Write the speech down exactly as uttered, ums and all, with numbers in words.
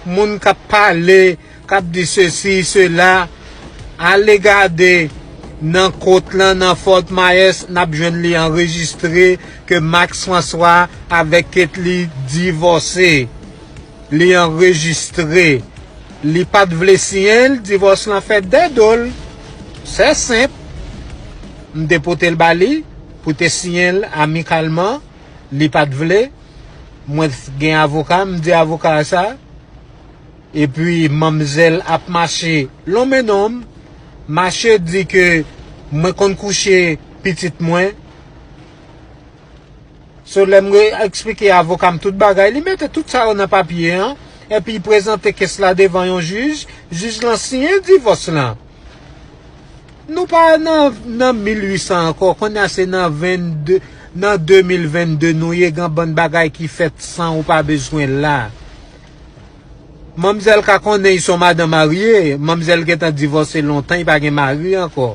Moun k ap pale, k ap di sesi, sela, ale gade nan kot lan, nan Fort Myers, n ap jwenn li anrejistre ke Max François avèk Ketly divòse. Li anrejistre. Li pa t vle siyen l, divòs lan fèt dèyè do l. Se senp. M te pote l ba li pou te siyen l amikalman. Li pa t vle. Mwen gen avoka, m di avoka a sa. Epi manmzèl ap mache lonmen non m, mache di ke mwen konn kouche pitit mwen. So lè m re- eksplike avoka m tout bagay, li mete tout sa yo nan papye an, epi prezante kès la devan yon jij, jij lan siyen divòs lan. Nou pa nan, nan mil uit san ankò, kounye a se nan vennde, nan de mil vennde nou ye, gen bann bagay ki fèt san ou pa bezwen la. Manmzèl ka konnen li se yon madanm marye, manmzèl gentan divòse lontan, li pa gen mari ankò.